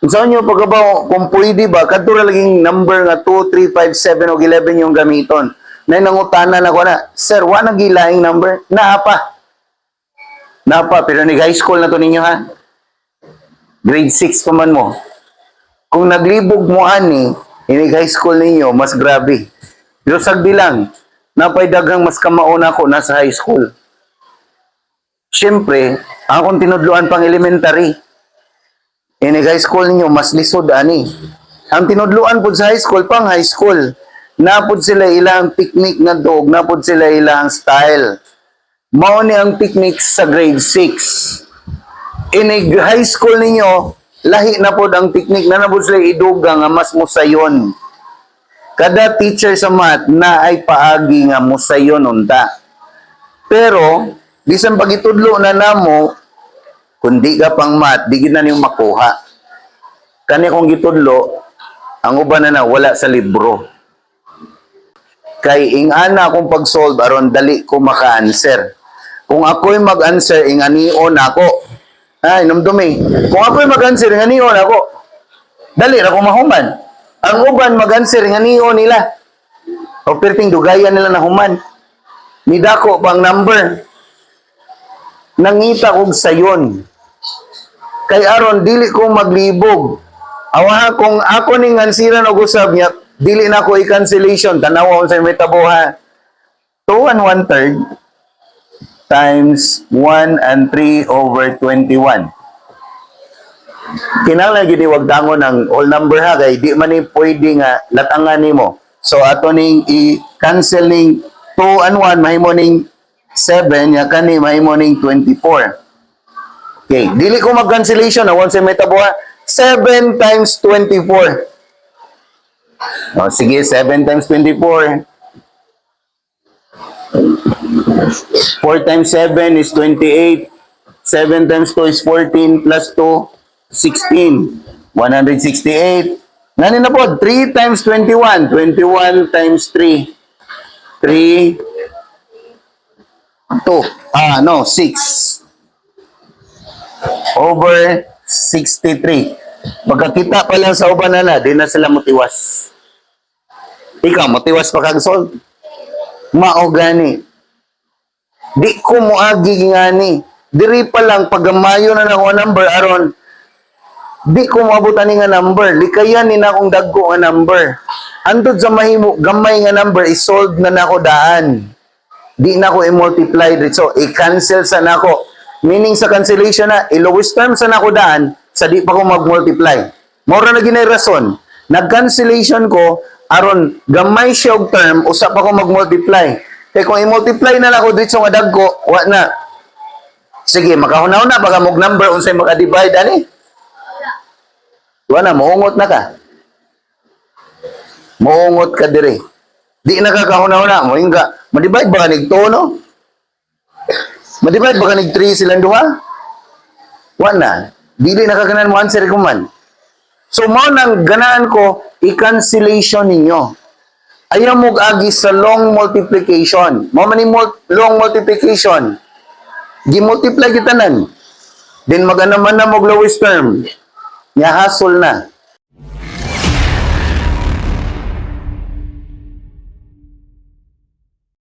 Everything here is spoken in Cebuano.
Unsa nyo pagkabaw, kung pwede ba, kadto ra laging number nga 2, 3, 5, 7 o 11 yung gamiton. Na nangutana na ko na, "Sir, wa na gilaing number?" Naa pa. Naa pa, pero ni high school na to ninyo ha. Grade 6 pa man mo. Kung naglibog mo ani, inig high school ninyo, mas grabe. Pero sagdi lang, napay daghang mas kamauna ko nasa high school. Siyempre, ang akong tinudluan pang elementary. Inig high school ninyo, mas lisod ani. Ang tinudluan po sa high school, pang high school. Napod sila ilang technique nga dog, napod sila ilang style. Mao ni ang technique sa grade 6. Inig high school ninyo, lahi na pod ang technique na napod sila iduga nga mas musayon. Kada teacher sa math na ay paagi nga musayon unta. Pero, bisan pagitudlo na namo, kung di ka pang math, di gid na nimo makuha. Kani kong gitudlo, ang uban na na wala sa libro. Kay ingana akong pag-solve aron dali ko maka-answer. Kung ako'y mag-answer, inganion ako. Ay, numdumi. Kung ako'y mag-answer, inganion ako. Dali ra ko mahuman. Ang uban mag-answer, inganion nila. O perting dugayan nila na human. Nidako pang number. Nangita kog sayon. Kay aron dili ko maglibog. Awa kung ako ning ansiran og usab niya, dili na ako i-cancellation. Tanawa unsa may tabo ha. 2 and 1/3 times 1 and 3 over 21. Kinahanglan gid wag dangon ang whole number ha, kay di man ni pwede nga latangan nimo. So ato ning i-cancel ning 2 and 1, mahimo ning 7 ya, kani mahimo ning 24. Okay, dili ko mag-cancellation na once may tabo ha. 7 times 24. O, sige, 7 times 24. 4 times 7 is 28. 7 times 2 is 14 plus 2, 16. 168. Ngani na po, 3 times 21. 21 times 3. 3, 2. Ah, no, 6. Over 63. Pagkakita pa lang sa uban na na, di na sila motiwas. Ikaw, motiwas pa kag solve. Mao gani. Di ko moagi ngani. Diri pa lang pagamayo na nako ang number aron di ko moabot ani nga number. Likayan ni na akong dagko nga number. Antod sa mahimo gamay nga number, i-solve na nako daan. Di na ko i-multiply so i-cancel sa nako. Meaning sa cancellation na, i-lowest term sa nako daan sa di pa ko mag-multiply. Mora na ginay rason. Nag-cancellation ko aron gamay siya og term usa pa ko mag-multiply. Kay kung i-multiply na nako dito nga dagko, wa na. Sige, makahuna-huna baka mog number unsay maka-divide ani. Wa na, moungot na ka. Moungot ka dire. Di na ka kahuna-huna, mo ka. Ma-divide ba ka nig 2, no? Ma-divide ba ka nig 3 silang duha? Wa na. Dili na ka ganan mo answer ko man. So mao nang ganaan ko i-cancellation ninyo. Ayaw mo agi sa long multiplication. Mao man ni long multiplication. Gi-multiply kitanan. Then magana man na mo lowest term. Nya hasol na.